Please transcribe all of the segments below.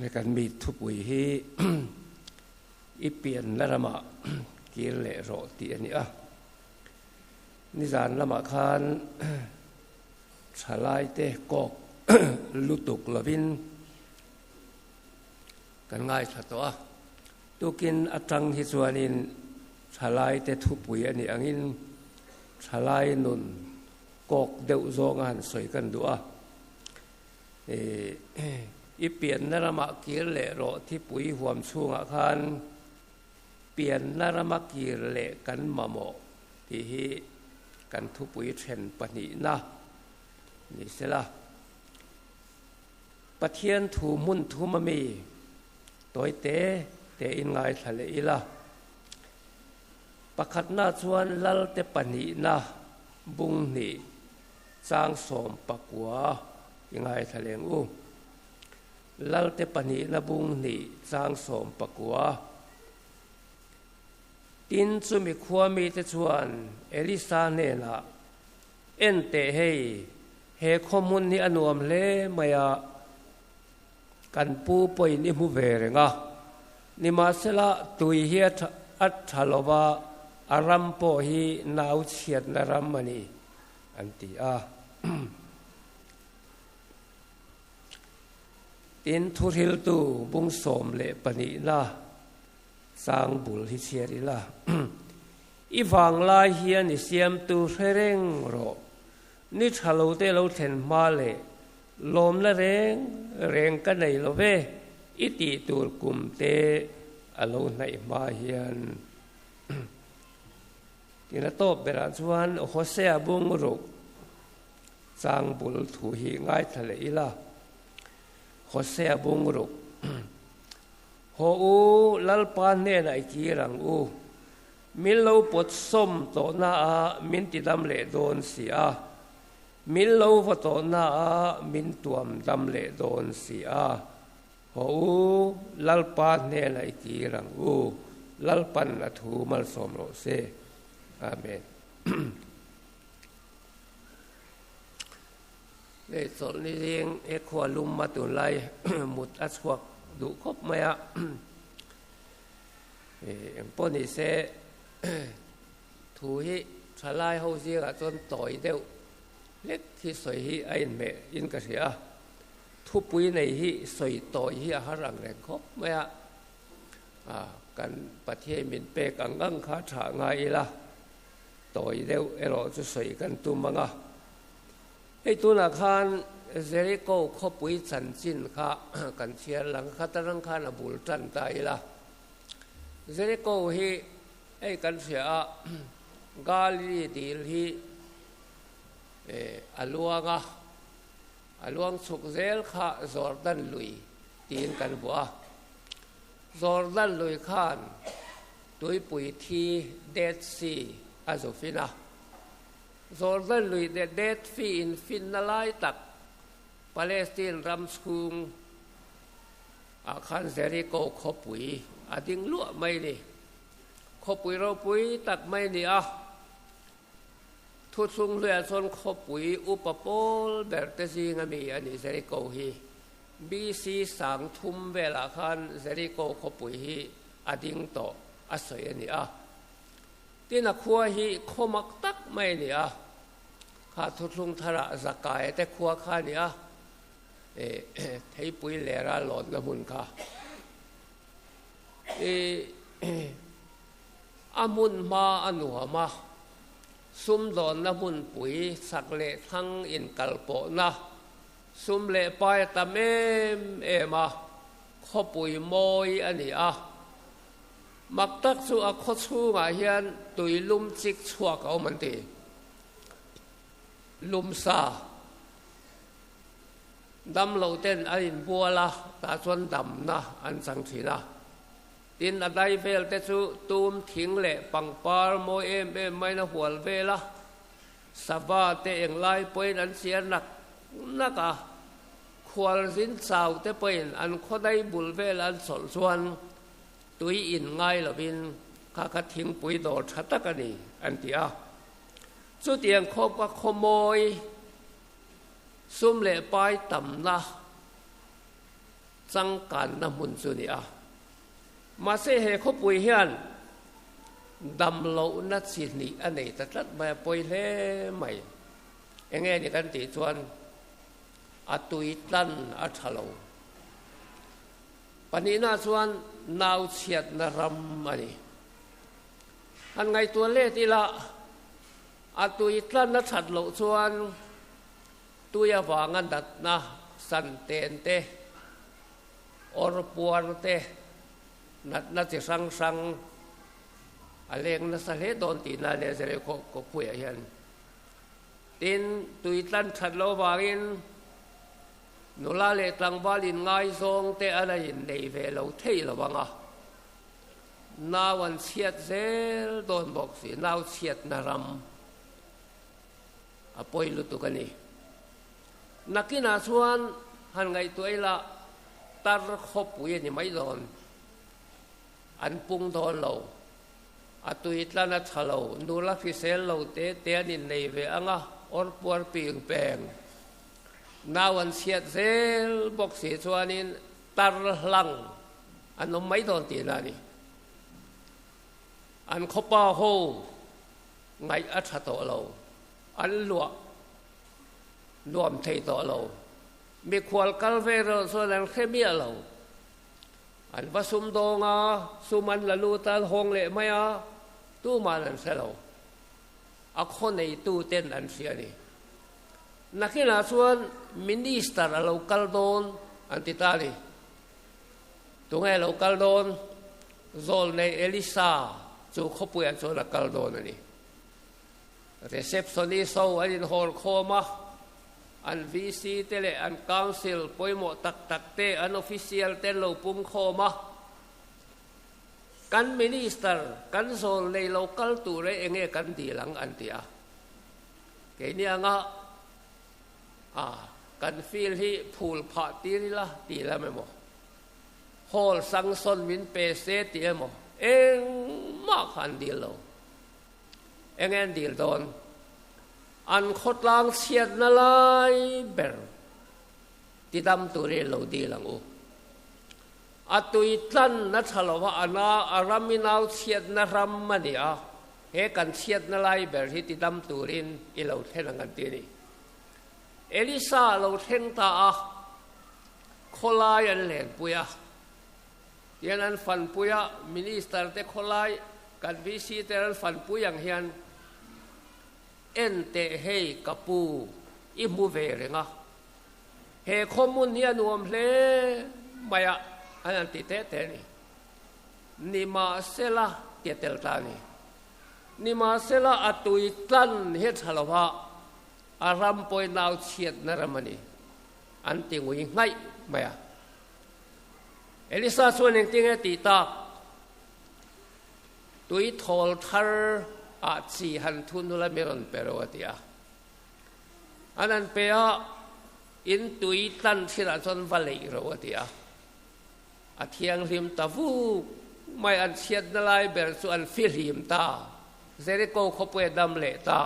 He kan mi thupui hi i pianna ramah kir leh rawh tih a ni a. Nizan lamah khan thalaite kawk lutuk lovin kan ngaithla tawh a. Tukin atang hi chuanin thalaite thupui a nih angin thalai nun kawk deuh zawnga han sawi kan duh a. I pianna ramah kir leh rawh thipui huam chhungah khan pianna rama kir leh kan mamawh tih hi kan thupui then pahnihna ni sela. Pathian thu hmun thum ami tawi te te in ngaithla leh ila. Pakhatna chuan Lalte pahnihna bung hnih Chang 19 i ngaithla leng u. Lalte pahnihna bung hnih chang 19. Tin, chumi khua mite chuan Elisa hnenah, En teh hei, he khaw hmun hi a nuam hle mai a, kan pu pawhin i hmu ve reng a. Nimahsela, tui hi a tha lo va, a ram pawh hi nau chhiatna ram a ni. An ti a. Tin, thuhriltu bung 12na chang bul hi chhiar ila. I vanglai hian i siamtu hre reng rawh. Ni tha lo te lo thlen hma leh lawmna reng reng ka nei lo ve, i tih tur kum te a lo hnaih hma hian. Tin a tawp berah chuan Hosea bung ruk chang bul thu hi ngaithla leh ila. Hosea bung ruk, Haw u, Lalpa hnenah i kir ang u. Min lo pawt sawm tawhna ah min ti dam leh dawn si a. Min lo va tawhna ah min tuam dam leh dawn si a. Haw u, Lalpa hnenah i kir ang u, Lalpan a thu malsawm rawh se. Amen. Hei chawlhni zing he khua lum a tunlai mut a chhuak duh khawp mai a. Engpawh ni se thu hi thalai ho zingah chuan tawi deuh hlek hi sawi hi a inhmeh in ka hria a. Thupui nei hi sawi tawi hi a har ang reng khawp mai a, kan Pathian min pek ang ang kha tha ngai ila, tawi deuh erawh chu sawi kan tum ang a. Hei tunah khan Jericho khawpui chanchin kha kan chhiar lang khat atang khan a bul tan ta ila. Jericho hi hei kan hria a, Galilee dil hi a luang a. A luang chhuk zel kha Jordan lui tiin kan vuah a. Jordan lui khan tuipui thi Dead Sea a zu fin a. Jordan lui leh Dead Sea in finna lai tak Palestine ram chhung ah khan Jericho khawpui a ding luah mai ni. Khawpui ropui tak mai ni a. Thuthlung hluiah chuan khawpui upa pawl ber te zing a mi a ni Jericho hi. BC 3000 velah khan Jericho khawpui hi a ding tawh a sawi a ni a. Tin a khua hi khaw mak tak mai a ni a. Kha thuthlung tharah Zakaia te khua kha a ni a, theipui lera lawnna hmun kha. A hmun hma a nuam a, sumdawnna hmunpui chak leh thlang inkalpawhna sum leh pai a tam em em a, khawpui mawi a ni a. Mak tak chu a khaw chhungah hian tui lum chik chhuak a awm an ti. Lum sa damlo ten an inbual a, tah chuan damna an chang thin a. Tin, a dai vel te chu tum thing leh pangpar mawi em em maiin a hual vel a, sava te englai pawhin an chiar nak nak a, khualzin chau te pawhin an khawdai bul vel an chawlh chuan tui in ngai lovin kha kha thingpui dawr tha tak a ni an ti a. Chutiang khawp ka khaw mawi sum leh pai tamna. Changkanna hmun chu ni a. Mahse he khawpui hian damlohna chi hnih a nei ta tlat mai a, pawi hle mai. Enge ni kan tih chuan a tui tlan a tha lo. Pahnihna chuan nau chhiatna ram a ni. Han ngaihtuah let ila a tui tlan a that loh chuan tui avanga natna san ten te, awr puar te, natna chi hrang hrang a leng nasa hle dawn tihna a nia Jericho khawpuiah hian. Tin, tui tlan that loh avangin nula leh tlangval inngaizawng te a la innei ve lo thei lo ang a. Nau an chhiat zel dawn bawk si, nau chhiatna ram a pawi lutuk a ni. Nakinah chuan han ngaihtuah ila tar khawpui a ni mai dawn, an pung dawn lo, a tui tlan a tha lo, nula hrisel lo te te an innei ve ang a, awr puar ping peng. Nau an chhiat zel bawk si chuanin tar hlang An awm mai dawn tihna a ni. An khawpa ho ngaih a tha tawh lo, an luah nuam thei tawh lo. Mikhual kal ve erawh chuan an hre miah lo. An va sumdawng a, sum an la lut a, an hawng leh mai a, tuman an hre lo. A khaw neitu ten an hria a ni. Nakinah chuan Minister a lo kal dawn an ti ta a ni. Tunge lo kal dawn? Zawlnei Elisa chu khawpuiah chuan a kal dawn a ni. Receptionist ho an inhawl khawm a, an VC te leh an Council pawimawh tak tak te, an official te an lo pung khawm a. Kan Minister, kan zawlnei lo kal tur e enge kan dil ang an ti a. Keini anga A, kan field hi phul phah tir ila tih lam emaw, hall sanction min pe se tih emaw engmah kha an dil lo. Enge an dil dawn? An khawtlang chhiatna lai ber tidam turin lo dil ang u. A tui tlan a tha lo va, a na, a ram i nau chhiatna ram a ni a, he kan chhiatna lai ber hi tidam turin i lo thlen ang an ti a ni. Elisa a lo thleng ta a, khawlai an lenpui a, tihian an fanpui a, Minister te khawlai kan VC te an fanpui ang hian en teh hei ka pu i hmu ve reng a, he khawhmun hi a nuam hle mai a an han ti teh teh a ni. Nimahsela tia tel ta a ni. Nimahsela a tui tlan hi a tha lo va, A ram pawh i nau chhiatna ram a ni, an ti ngui nghaih mai a. Elisa chuan engtin nge tih tak? Tui thawl thar ah chi han thun hula mi rawn pe ro a ti a. An han pe a, in tui tlan thinah chuan va leih ro a ti a. A thianghlim ta vuk mai, an chhiatna lai ber chu an fihlim ta, Jeriko khawpui a dam leh ta.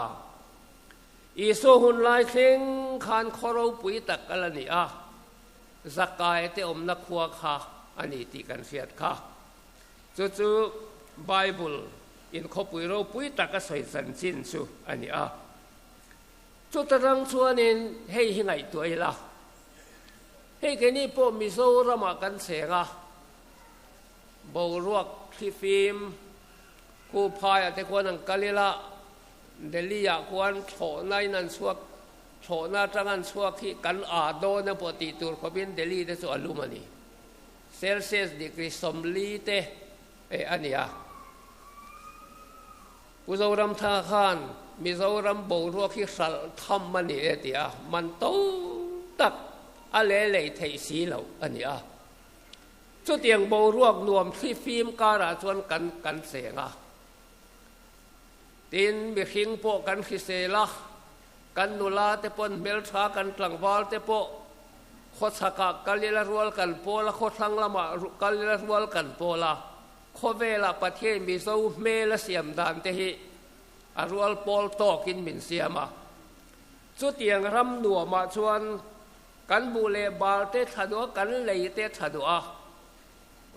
Isua hun lai thleng khan khaw ropui tak a la ni a, Zakai te awmna khua kha a ni tih kan hriat kha. Chu chu Bible in khawpui ropui tak a sawi chanchin chu a ni a. Chuta rang chuanin hei hi ngaihtuah ila, hei keini pawh Mizoramah kan cheng a, boruak thlifim Kuphaiah te khuan an kal ila, Delhi-ah khuan thlawhna in an chhuak, thlawhna atanga an chhuak hi kan aa dawn emaw tih tur khawpin Delhi te chu a lum a ni. Celsius degree 40 te eh a ni a. Pu Zoramthanga khan Mizoram boruak hi hralh tham a ni e ti a, man to tak a leh lei theih si loh a ni a. Chutiang boruak nuam thli fim karah chuan kan kan cheng a. Tin, mihring pawh kan hrisel a, kan nula te pawn hmeltha, kan tlangval te pawh khawchhakah kal ila rual kan pawl a, khawthlang lamah kal ila rual kan pawl a, khawvelah Pathian Mizo hmel a siam dan te hi a rual pawl tawkin min siam a. Chutiang ram nuamah chuan. Kan buh leh bal te tha duh a, kan lei te tha duh a.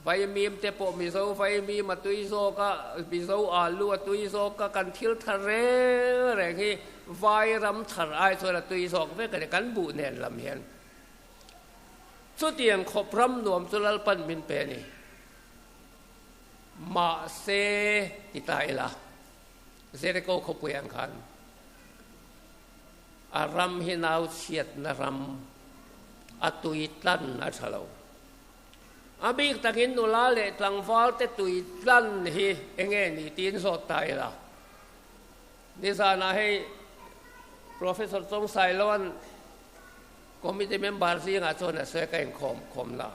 Vaimim te pawh Mizo vaimim a tui zawk a, Mizo alu a tui zawk a, kan thil thar reng reng hi vai ram thar ai chuan a tui zawk vek a ni, kan buh nen lam hian. Chutiang khawp ram nuam chu Lalpan min pe a ni. Mahse, ti ta ila, Jericho khawpui ang khan a ram hi nau chhiatna ram a tui tlan a tha lo. A bik takin nula leh tlangval te tui tlan hi enge ni tiin zawt ta ila. Nizanah hei Professor Chong Sailoan Committee member zingah chuan a sawi ka inkhawm khawm la.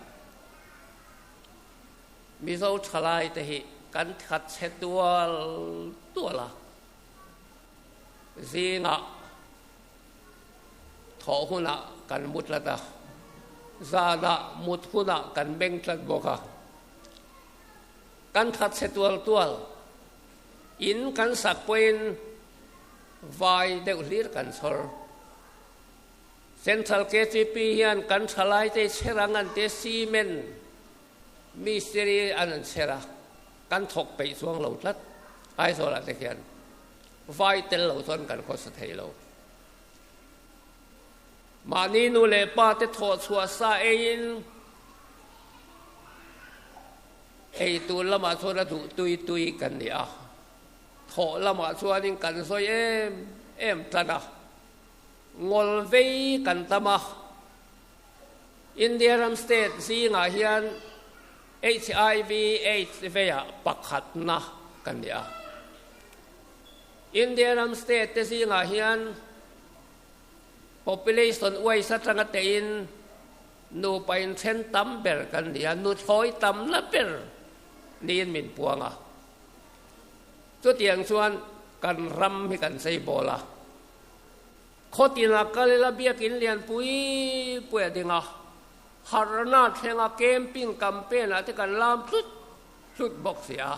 Mizo thalai te hi kan that chhe tual tual a, zingah thawh hunah kan mu tlat a, zanah mut hunah kan meng tlat bawk a. Kan that chhe tual tual, in kan sak pawhin vai deuh hlir kan chhawr. Central KTP hian kan thalaite chher ang an te cement mistiri an an chher a, kan thawk peih chuang lo tlat. Aizawl ah te khian vai tel lo chuan kan khawsa thei lo. Mahni nu leh pa te thawh chhuah sa eiin ei tur lamah chuan a duh tui tui kan ni a, thawh lamah chuanin kan sawi em em tlat a. Ngawl vei kan tam a, India ram state zingah hian HIV AIDS veiah pakhatna kan ni a. India ram state te zingah hian population uaisa atanga tein nupa inthen tam ber kan ni a, nuthlawi tamna ber niin min puang a. Chutiang chuan kan ram hi kan cheibawl a. Khawtinah kal ila biakin lian pui pui a ding a, harhna thlenga camping campaign ah te kan lam tlut tlut bawk si a.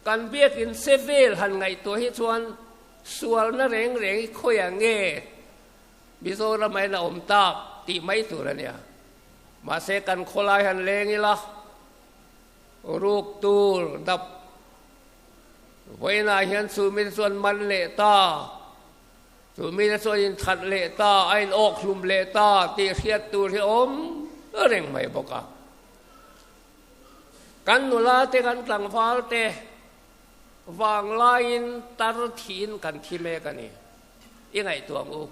Kan biakin se vel han ngaihtuah hi chuan sualna reng reng hi khawiah nge Mizoram ah hian a awm tak tih mai tur a nia. Mahse kan khawlai han leng ila ruk tur dap Vawiinah hian chu mite chuan man leh ta, chu mite chuan inthat leh ta, a in awk hlum leh ta tih hriat tur hi awm reng mai bawk a. Kan nula te kan tlangval te vanglaiin tar thiin kan thi mek a ni. I ngaihtuah ang u.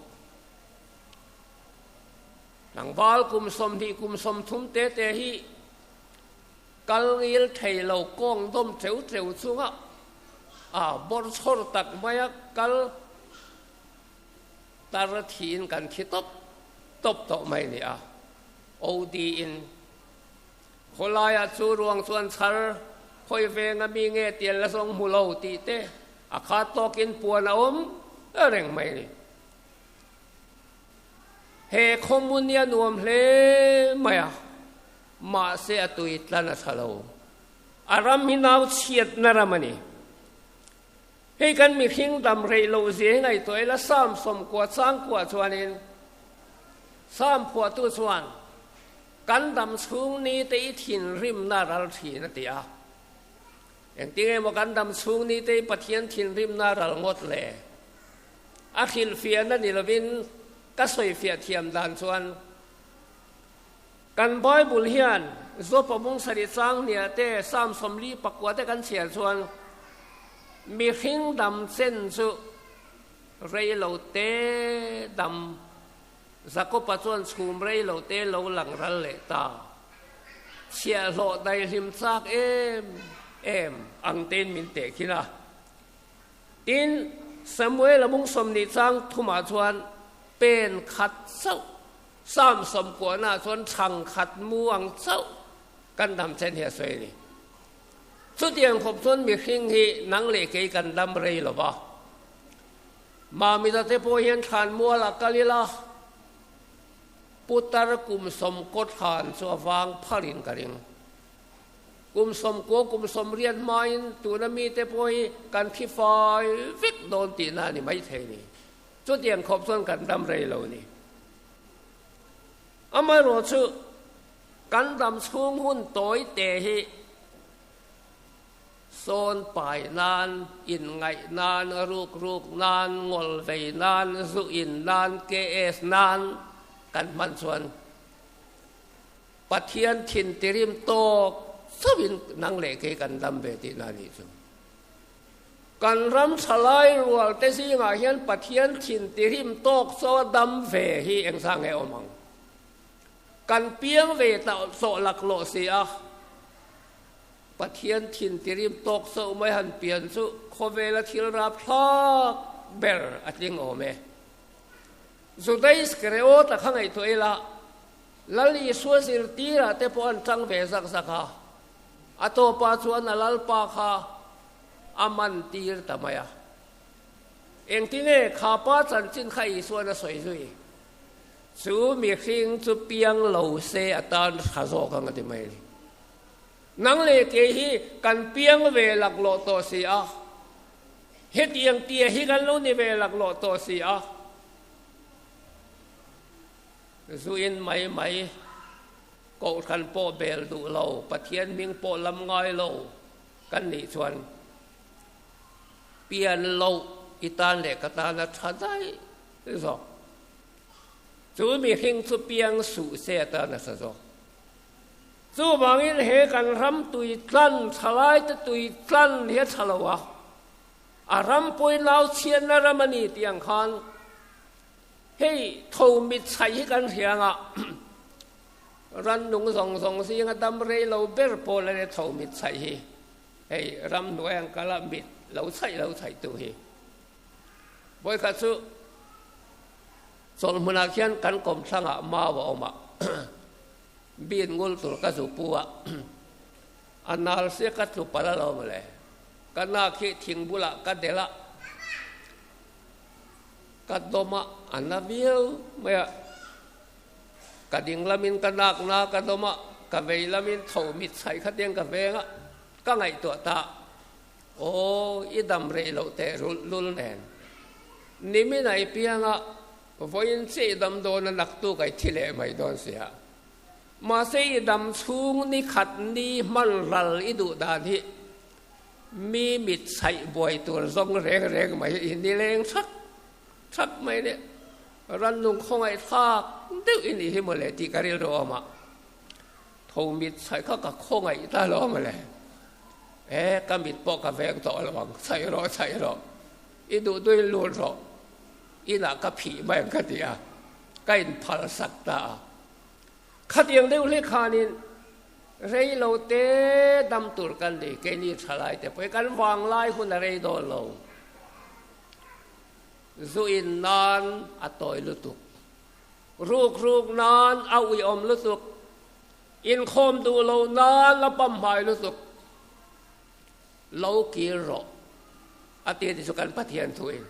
Tlangval kum 20 kum 30 te te hi Kal ngil thei lo kawng dawm teu teu chunga a bawr chhawr tak maia kal tar thiin kan thi tawp tawp tawh mai ni a. OD in khawlaiah chu ruang chuan chhar khawi venga mi nge tial la zawng hmu lo tih te a khat tawkin puan a awm reng mai ni. He khawmun hi a nuam hle mai a. Mahse a tui tlan a tha lo. A ram hi nau chhiatna ram a ni. Hei kan mihring dam rei loh zia hi ngaihtuah ila Psalm 90 changkua chuanin Psalm phuahtu chuan kan dam chhung ni te i thinrimna ral thin a ti a. Engtin emaw kan dam chhung ni te i Pathian thinrimna ral ngawt le? A hrilhfiahna ni lovin ka sawifiah thiam dan chuan Kan Bible hian Jopa mung sarih chang hniah te, Psalm 49 te kan chhiar chuan mihring dam chen chu rei lo te dam, Jakoba chuan chhum rei lo te lo lang ral leh ta. Chhiahhlawh daihlim chak em em ang tein min tehkhin a. Tin, Samuela mung 20 chang thumah chuan pen khat chauh Psalm 90 ah chuan thlang khat mu ang chauh kan dam chen hi a sawi a ni. Chutiang khawp chuan mihring hi nang leh kei kan dam rei lo va. Mamita te pawh hian thlan mual ah kal ila, putar kum 90 thlan chu a vang phar in ka ring. Kum 90 kum 80 hmain tuna mite pawh hi kan thi fai vek dawn tihna a ni maithei a ni. Chutiang khawp chuan kan dam rei lo ni. Amaherawhchu, kan dam chhung hun tawi te hi sawn pai nan, inngaih nan, ruk ruk nan, ngawl vei nan, zu in nan, KS nan kan hman chuan Pathian thin tirim tawk chauhin nang leh kei kan dam ve tihna a nih chu. Kan ram thalai rual te zingah hian Pathian thin tirim tawk chaw a dam ve hi engzah nge awm ang? Kan piang ve ta tawh laklawh si a, Pathian thin tirim tawk chauh mai han pian chu khawvela thil rapthlak ber a tling awm e. Juda Iskariot a kha ngaihtuah ila, Lal Isua zirtirah te pawh an tang ve zak zak a, a tawpah chuan a Lalpa kha a man tir ta mai a. Engtinge kha pa chanchin kha Isuan a sawi zui? Chu mihring chu piang lo se atan tha zawk ang a ti mai a ni. Nang leh kei hi kan piang ve laklawh tawh si a, hetiang tia hi kan lo ni ve laklawh tawh si a. Zu in mai mai, Kohhran pawh bel duh lo, Pathian hming pawh lam ngai lo kan nih chuan pian loh i tan leh ka tan a tha daih zawk. Chu mihring chu piang suh se atan a tha zawk. Chuvangin he kan ram tui tlan, thalaite tui tlan hi a tha lo a, a ram pawi nau chhiatna ram a ni tih ang khan Hei tho mit chhaih hi kan hria anga rannung zawng zawng zinga dam rei lo ber pawl a nia tho mit chhaih hi. Hei ramhnuai ang kala mit lo chhaih lo chhaih tu hi. Vawikhat chu chawlhmunah khian kan kawmthlangah mau a awm a, bin ngul tur ka zu pu a, a nal sia ka tlu palh alawm mawle. Ka nak hi thing bulah ka delh a. Ka dawm a, a na viau mai a. Ka ding lamin ka nak na ka dawm a, ka vei lamin tho mit chhaih kha tiang ka veng a, ka ngaihtuah ta. Aw, i dam rei loh teh rulh lul nen. Nimin a i piang a, vawiin che i dam dawn a naktuk a i thi leh mai dawn si a. Mahse i dam chhung ni khat ni hman ral i duh dan hi Mi mit chhaih buai tur zawng reng reng mai i nileng thak thak mai nia. Rannung khawngaih thlak deuh i nih hi mawle tih ka rilru awm a. Tho mit chhaih kha ka khawngaih ta lo mawle. E, ka mit pawh ka veng tawh lo ang, chhaih rawh chhaih rawh. I duh duhin lut rawh. Inah ka phih mai ang ka ti a, ka inphal sak ta a. Khatiang deuh hlek khanin Rei lo te dam tur kan ni, keini thalai te pawh hi kan vanglai hun a rei dawn lo. Zu in nan a tawi lutuk, ruk ruk nan a uiawm lutuk, inkhawm duh lo nan a pamhmai lutuk. Lo kir rawh a ti ti chu kan Pathian thuin.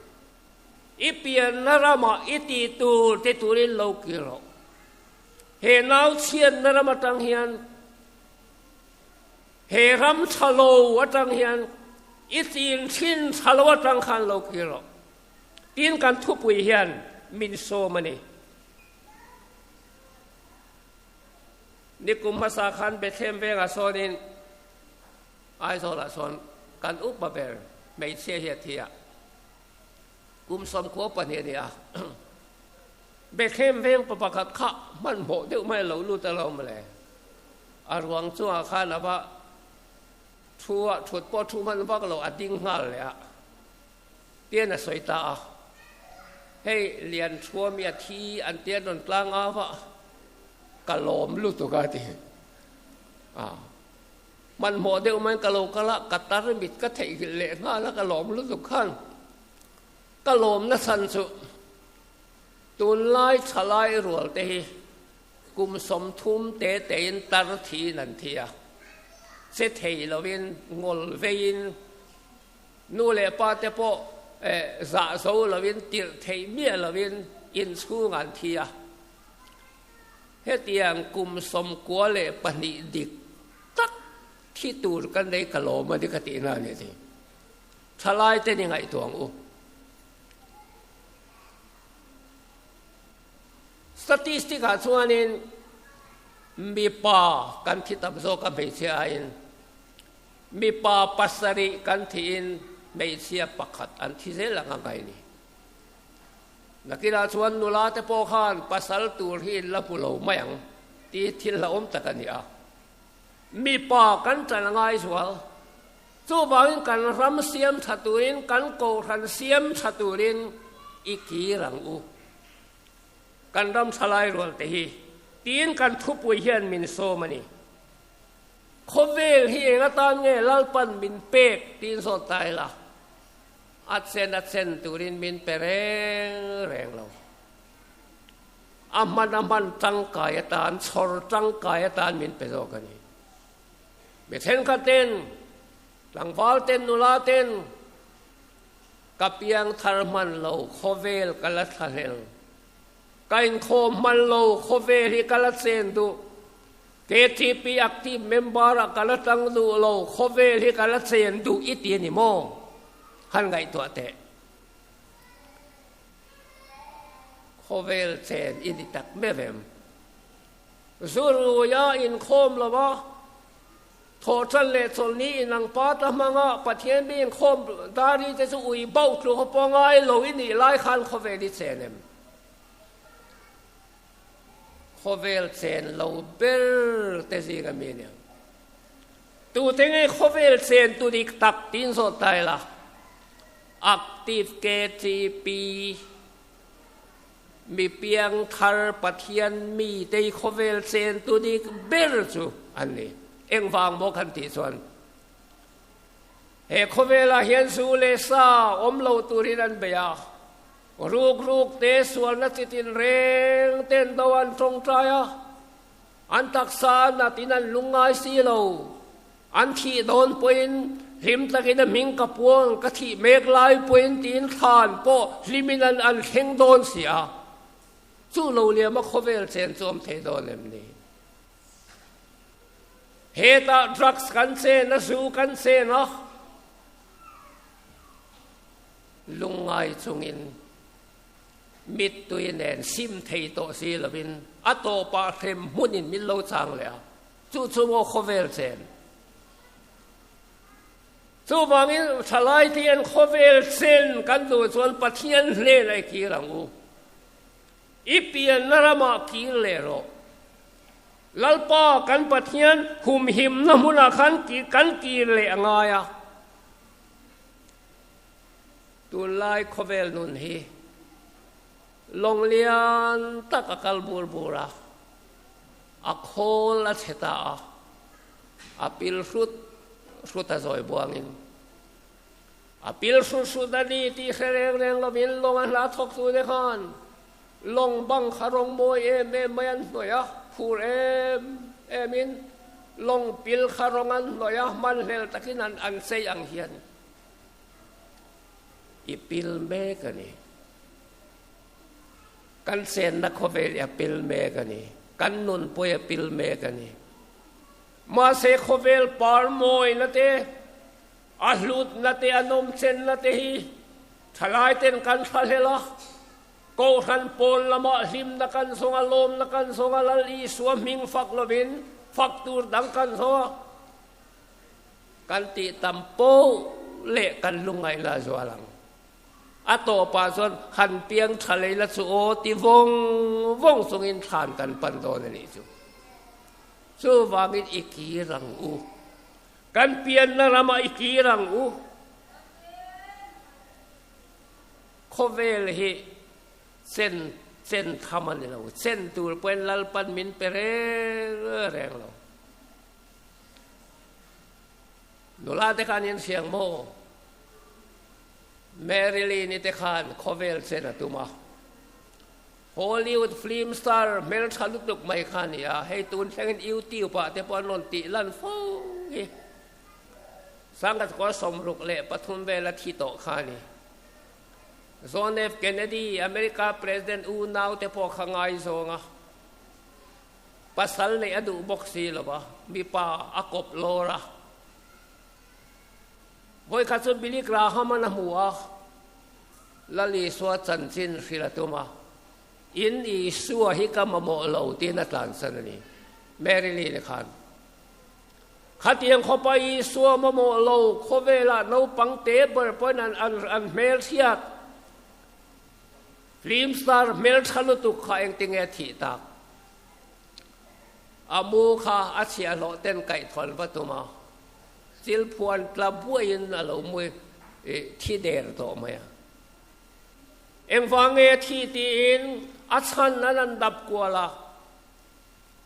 I pianna ramah i tih tur ti turin lo kir rawh. He nau chhiatna ram atang hian, he ram tha lo atang hian, i chin thin tha lo atang khan lo kir rawh. Tin kan thupui hian min sawm a ni. Nikum hmasa khan Bethlehem vengah sawnin Aizawlah sawn kan upa ber hmeichhia hi a thi a. Kum 12 a ni a. Bethlehem veng pa pakhat kha hmanhmawh deuh mai a lo lut a lo mawle. A ruang chungah khan a va thu a, thut pawh thu hman vak lo, a ding nghal leh a. Tian a sawi ta a, Hei Lianchhuami a thi an tia rawn tlang au a, ka lawm lutuk a ti. A hmanhmawh deuh maiin ka lo kal a, ka tar mit ka theihnghilh leh nghal a, ka lawm lutuk khan. Ka lawmna chhan chu tunlai thalai rual te hi kum 30 te tein tar thiin an thi a, che thei lovin ngawl veiin nu leh pa te pawh zah zo lovin tirh theih miah lovin inchhung an thi a. Hetiang kum 92 dik tak thi tur kan nei ka lawm a ni ka tihna a ni a ti. Thalai te ni ngaihtuah ang u. Statistic ah chuanin mipa kan thi tam zawk a hmeichhia aiin mipa pasarih kan thihin hmeichhia pakhat an thi zel ang a ngai ni. Nakinah chuan nula te pawh khan pasal tur hi in la hmu lo mai ang tih thil hlauhawm tak a ni a. Mipa kan ṭan a ngai zual. Chuvangin kan ram siam ṭha turin, kan kohhran siam ṭha turin i kir ang u. Kan ram ṭhalai rual te hi tiin kan thupui hian min sawm a ni. Khawvel hi eng atan nge Lalpan min pek tiin zawt ta ila, a chen a chen turin min pe reng reng lo. A hman a hman tangkai atan, chhawr tangkai atan min pe zawk a ni. Mi thenkhat ten, tlangval ten, nula ten, ka piang thar hman lo, khawvel ka la thlahlel. Ka inkhawm hman lo, khawvel hi ka la chen duh. KTP active member ah ka la tang duh lo, khawvel hi ka la chen duh i ti a ni maw? Han ngaihtuah teh. Khawvel chen i ni tak meuh em? Zuruia inkhawm lo a, thawhṭan leh chawlhni inang pata hmanga Pathian mi inkhawm dari te chu ui bauh tluk a pawh ngai lo i nih lai khan khawvel i chen em? Khawvel chen lo ber te zinga mi nia. Tute nge khawvel chen tu dik tak tiin zawt ta ila? Active KTP. Mi piang thar Pathian mi tei khawvel chen tu dik ber chu an ni. Engvang maw kan tih chuan he khawvelah hian zu leh sa awm lo turin an bei a, ruk ruk te sualna chi tin reng ten do an tawngtai a, an taksa a nat in an lungngai si lo. An thih dawn pawhin hlim takin a hming ka puang, ka thih mek lai pawhin tiin thlan pawh hlimin an an thleng dawn si a. Chu lo liama khawvel chen chu awm thei dawn em ni? Hetah drugs kan chen a, zu kan chen a, lungngai chungin mittui nen sim thei tawh si lovin a tawpah hrem hmunin min lo chang leh a. Chu chu maw khawvel chen? Chuvangin thalai te hian khawvel chen kan duh chuan Pathian hnenah i kir ang u. I pianna ramah kir leh rawh. Lalpa kan Pathian humhimna hmunah khan kan kir leh a ngai a. Tunlai khawvel nun hi lawng lian tak a kal bur bur a. A khawl a chhe ta a, a pil hrut hrut a zawi buangin a pil hrut hrut a ni tih hre reng reng lovin lawng a hla thawk tu te khan lawng bang kha rawng mawi em em mai an hnawih a, phur em em in lawng pil kha rawng an hnawih a, hmanhlel takin an an chei ang hian i pil mek a ni. Kan chenna khawvel i a pil mek a ni. Kan nun pawh i a pil mek a ni. Mahse khawvel par mawina te, a hlutna te, a nawmchenna te hi thalai ten kan thlahlel a. Kohhran pawl lamah hlimna kan zawng a, lawmna kan zawng a, Lal Isua hming fak lovin fak tur dang kan zawng a. Kan tih tam poh leh kan lungngaihna a zual ang. A tawpah chuan han piang tha lei la chu aw ti vawng vawng chungin thlan kan pan dawn a nih chu. Chuvangin i kir ang u. Kan pianna ramah i kir ang u. Khawvel hi chen chen tham a ni lo. Chen tur pawhin Lalpan min pe reng reng lo. Nula te khan in hriang maw? Marilyn-i te khan khawvel chen a tum a. Hollywood film star hmeltha lutuk mai kha a ni a, hei tun thlengin YouTube ah te pawh an rawn tih lan fo hi. Sangkhat kawr 63 vel a thi tawh kha a ni. John F. Kennedy, America President unau te pawh kha ngaizawng a, pasal neih a duh bawk si lo va, mipa a kawp lawr a. Vawikhat chu Billy Graham-a'n a hmu a, Lal Isua chanchin hrilh a tum a. In Isua hi ka mamawh lo tiin a tlansan a ni. Mary Lee-ni khan Khatiang khawpa Isua mamawh lo khawvelah naupang te ber pawhin an an an hmelhriat. Film star hmeltha lutuk kha engtinge thih tak? A mu kha a chhiahhlawh ten kaihthawlh va tum a, chil phuan tla buaiin a lo mu thi der tawh mai a. Engvang nge thi tiin a chhan an an dap kual a,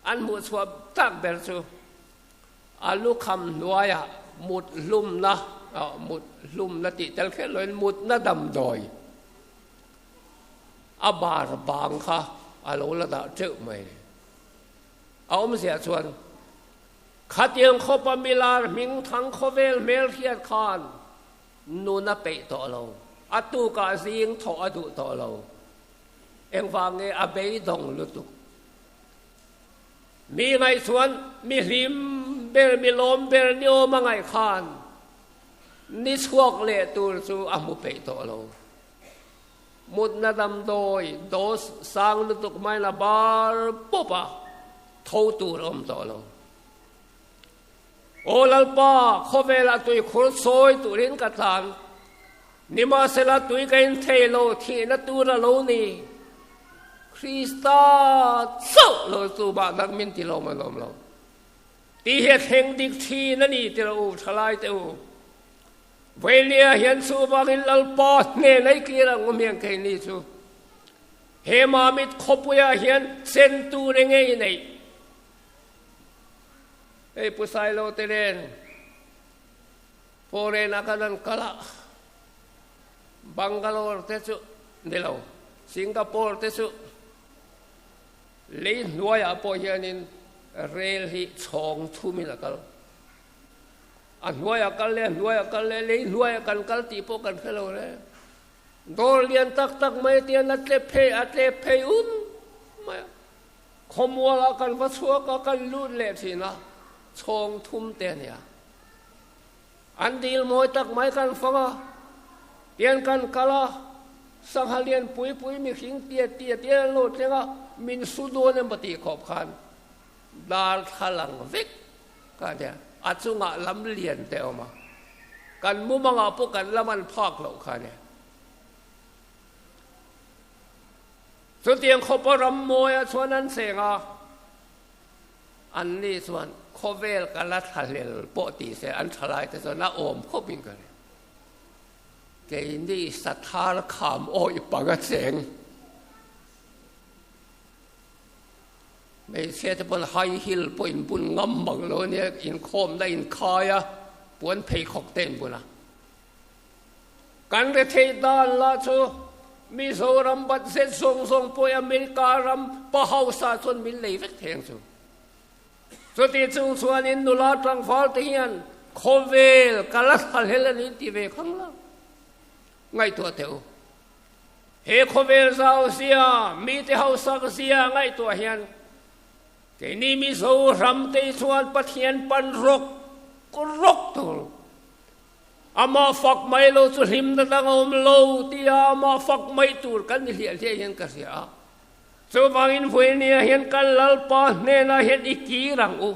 An hmuhchhuah tak ber chu a lukham hnuaiah mut hlumna, mut hlumna tih tel kher loin mutna damdawi a bar bang kha a lo la dah teuh mai. A awmzia chuan khatiang khawpa milar hmingthang khawvel hmelhriat khan nun a peih tawh lo, a tukah zing thawh a duh tawh lo. Engvang nge a beidawng lutuk? Mi ngaih chuan mi hlim ber, mi lawm ber ni awm a ngaih khan ni chhuak leh tur chu a hmu peih tawh lo. Mutna damdawi dose sang lutuk maiin a bar pawp a, tho tur a awm tawh lo. Aw Lalpa, khawvelah tuikhur sawi turin ka tlan. Nimahsela tui ka in thei lo, thihna tur a lo ni. Krista chauh lo chu mah dang min ti lawm a lawm lo. Tih hi a thleng dik thin a ni ti lo u, thalai te u. Vailia hian chuvangin Lalpa hnena i kir ang u hmiang keini chu. He Mamit khawpuiah hian chen tur enge i neih? Hei Pu Sailo te nen Foreign a kan an kal a, Bangalore te chu ni lo, Singapore te chu lei hnuaiah pawh hianin rel hi chhawng thumin a kal. A hnuaiah kal leh a hnuaiah kal leh lei hnuaiah kan kal tih pawh kan hre lo reng. Dawr lian tak tak mai tian a tlep phei a tlep phei um mai a. Khawmualah kan va chhuak a, kan lut leh thin a, chhawng thum te a nia. An dil mawi tak mai kan fang a, tian kan kal a, sangha lian pui pui mihring tia tia tian an lo thleng a, min su dawn emaw tih khawp khan darthlalang vek ka nia, a chungah lam lian te a awm a, kan mumangah pawh kan lam an phak loh kha nia. Chutiang khawpa ram mawiah chuan an cheng a, anni chuan khawvel ka la thlahlel pawh ti se an thalaite chuan a awm khawpin ka ring. Keini sathar kham awih pang a cheng. Hmeichhia te pawn high heel pawh in bun ngam mang lo a nia, inkhawmna inkhai a, puan pheikhawk te in bun a. Kan rethei dan lah chu Mizoram bat zet zawng zawng pawh America ram pa hausa chuan min lei vek thei ang chu. Chuti chung chuanin nula tlangval te hian khawvel ka la thla hlel a ni ti ve khang la. Ngaihtuah teh u. He khawvel zau zia, mite hausak zia ngaihtuah hian keini Mizoram te chuan Pathian pan rawk rawk tur Amah fak mai lo chu hlimna dang a awm lo tia amah fak mai tur kan ni hliah hliah hian ka hria a. Chuvangin vawinia hian kan Lalpa hnenah hian i kir ang u.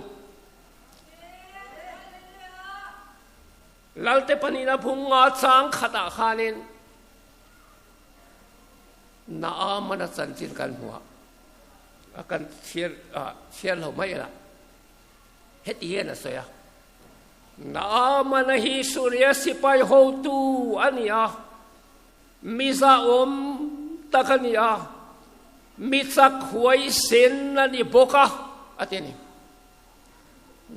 Lalte pahnihna phung nga chang khatah khanin Naamana chanchin kan hmu a, a kan chhiar chhiar lo mai la. Heti hian a sawi a. Naamana hi Suria sipai hotu a ni a, mi zahawm tak a ni a, mi chak huaisen a ni bawk a, a ti a ni.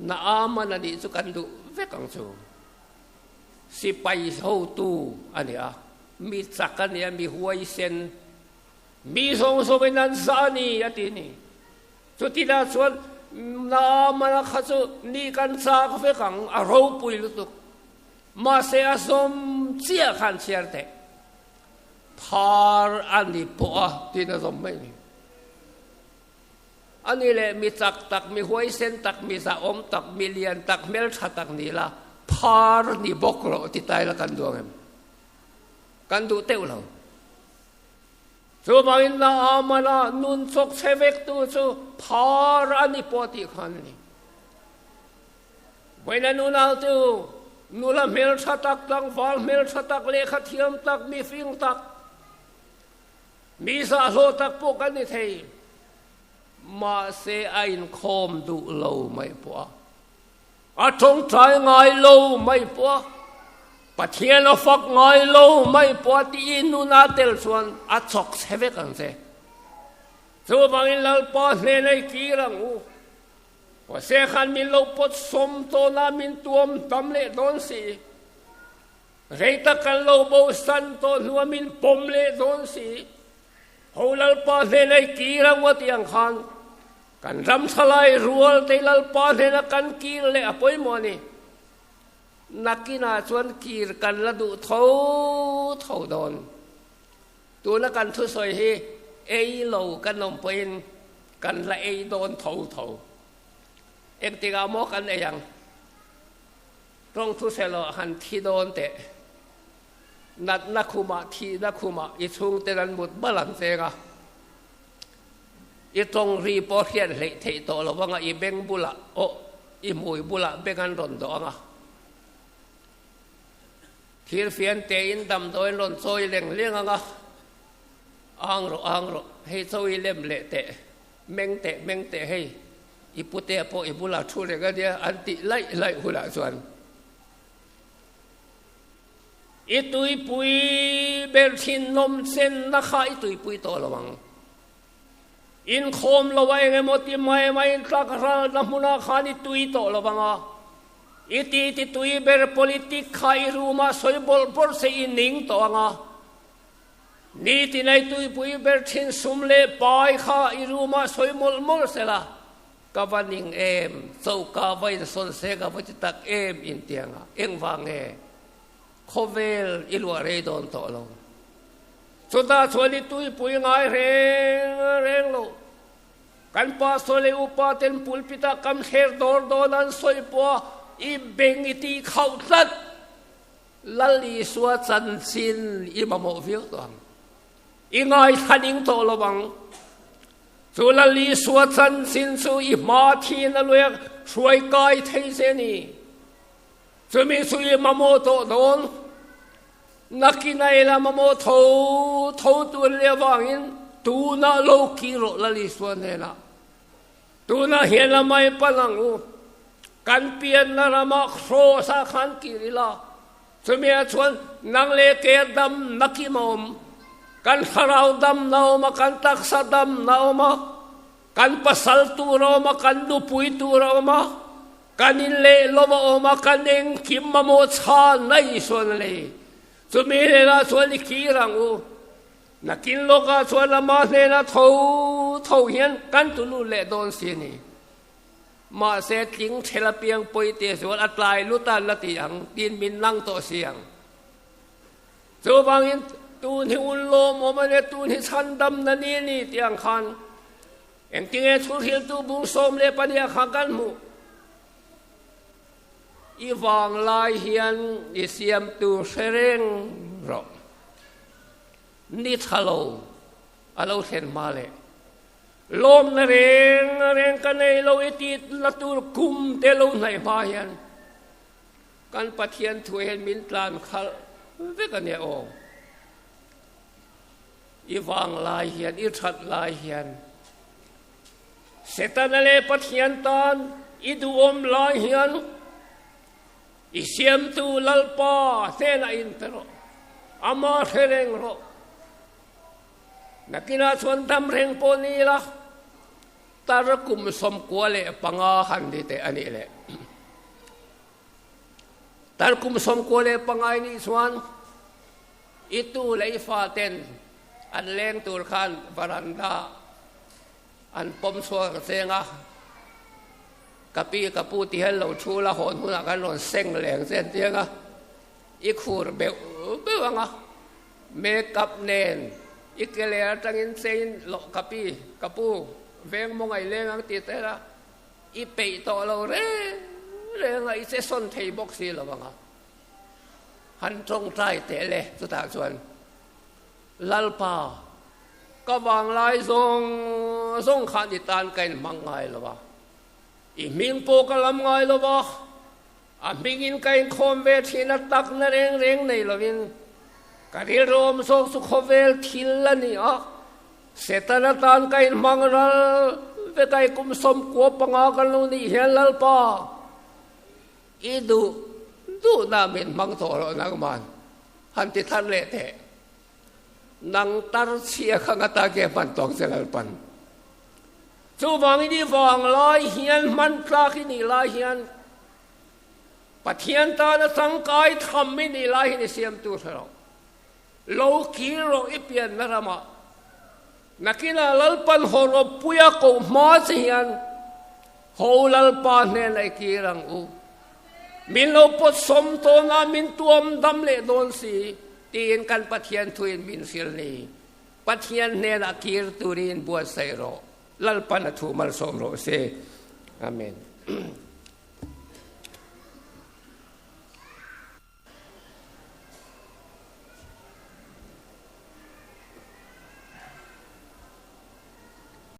Naamana nih chu kan duh vek ang chu. Sipai hotu a ni a, mi chak a ni a, mi huaisen, mi zawng zawngin an zah a ni, a ti a ni. Chutinah chuan Naamana kha chu ni kan chak vek ang, a ropui lutuk. Mahse a zawm chiah khan chhiar teh. Phar a ni pawh a tiin a zawm mai a ni. A ni leh mi chak tak, mi huaisen tak, mi zahawm tak, mi lian tak, hmeltha tak ni la, phar ni bawk rawh ti ta ila kan duh ang em? Kan duh teuh lo. Chuvangin Naamana nun chawk chhe vektu chu phar a ni pawh tih khan a ni. Vawiina nunautu, nula hmeltha tak, tlangval hmeltha tak, lehkha thiam tak, mi fing tak, mi zahhlawh tak pawh kan ni thei. Mahse a inkhawm duh lo mai pawh a. A tawngtai ngai lo mai pawh a. Pathian a fak ngai lo mai pawh a tiin nuna tel chuan a chawk chhe vek ang che. Chuvangin Lalpa hnena i kir ang u. Hosea khan min lo pawt sawm tawn a, min tuam tam leh dawn si. Rei tak kan lo bo san tawh hnua min pawm leh dawn si. Ho Lalpa hnena i kir ang u a tih ang khan kan ram thalai rual te Lalpa hnena kan kir leh a pawimawh a ni. Nakinah chuan kir kan la duh tho tho dawn. Tuna kan thusawi hi ei lo kan awm pawhin kan la ei dawn tho tho. Engtikah maw kan ei ang? Tawng thuselo han thi dawn teh. Natna khumah, thihna khumah i chhungten an mut bal ang cheng a. I tawng ri pawh hriat hleih theih tawh lo anga i beng bulah aw i hmui bulah beng an rawn dawh ang a. Thirfian tein damdawiin rawn chawi leng leng ang a, Ang rawh, ang rawh, hei chawi lem leh teh, meng teh, meng teh hei, i putea pawh i bulah thu reng a nia an tih laih laih hunah chuan i tuipui ber thin nawm chenna kha i tuipui tawh lo ang. Inkhawm lo a eng emaw ti mai mai in tlak ralna hmunah khan i tui tawh lo vang a, i ti ti tui ber politic kha i room ah sawi bawlh bawlh se i ning tawh ang a, nitin a i tuipui ber thin sum leh pai kha i room ah sawi mawlh mawlh se la, ka va ning em, choka va insawn se ka va ti tak em intiang a, engvang nge khawvel i luah rei dawn tawh lo. Chutah chuan i tuipui ngai reng reng lo. Kan pastor leh upa ten pulpit ah kam thler dawr dawn an sawi pawh a i beng i tih khauh tlat. Lal Isua chanchin i mamawh viau tawh ang. I ngaithla ning tawh lo ang. Chu Lal Isua chanchin chu i hma thin a luak hruai kai thei che ni. Chumi chu i mamawh tawh dawn. Nakin a ela mamawh tho tho tur leh avangin tunah lo kir rawh Lal Isua hnenah. Tunah hian a mai pan ang u. Kan pianna ramah kraws ah khan kir ila. Chumi ah chuan nang leh ke dam nakim a awm. Kan thlarau dam na awm a, kan taksa dam na awm a, kan pasal tur a awm a, kan nupui tur a awm a, Kan in leh lo a awm a, kan engkim mamawh chhan a Isuan a nei. Chumi hnenah chuan i kir ang u. Nakin lawkah chuan ama hnena tho tho hian kan tunu leh dawn si a ni. Mahse tling thel apiang pawi te chuan a tlai lut a la ti ang tiin min nang tawh si ang. Chuvangin tun hi un lawmawm a nia, tun hi chhandamna ni a ni tih ang khan Engtinge chhunhriltu bung 12 kha kan hmuh? I vanglai hian i siamtu hre reng rawh. Ni tha lo a lo thlen hma leh. Lawmna reng reng ka nei lo i tih la tur kum te lo hnaih hma hian kan Pathian thu hian min tlan khalh vek a nia aw. I vang lai hian, i that lai hian, Setana leh Pathian tan i duhawm lai hian i siamtu Lalpa hnenah inpe rawh, ama hre reng rawh. Nakinah chuan dam reng pawh ni ila, tar kum 95 han ni teh a nih leh. Tar kum 95 i nih chuan I tu leh i faten an leng tur khan varanda an pawm chhuak ang cheng a, ka pi ka pu ti hian lo thu la hawn hunah khan rawn seng leng che an ti ang a, i khur beuh beuh ang a, make up nen i ke ler atangin chein loh ka pi ka pu veng maw ngaih leng ang ti ta ila i peih tawh lo reng reng a, i che sawn thei bawk si lo ang a. Han tawngtai teh le, chutah chuan Lalpa, Ka vanglai zawng zawng khan i tan ka inhmang ngai lo a, i hming pawh ka lam ngai lo va, a hmingin ka inkhawm ve thin a takna reng reng nei lovin ka rilru awm zawk chu khawvel thil a ni a, Setana tan ka inhmang ral vek a, i kum 95 kan lo nih hian Lalpa i duh duhna min hmang tawh loh nangman han ti thar leh teh. Nang tar chhia kha nga ta ke hman tawk che Lalpan. Chuvangin i vang lai hian hman tlak i nih lai hian Pathian tana tangkai tham i nih lai hian i siamtu hre rawh. Lo kir rawh i pianna ramah. Nakinah Lalpan haw rawppuia koh hma che hian ho Lalpa hnenah i kir ang u. Min lo pawt sawm tawn a, min tuam dam leh dawn si, tiin kan Pathian thuin min hrilh ni. Pathian hnenah kir turin buatsaih rawh. Lalpan a thu malsawm rawh se. Amen.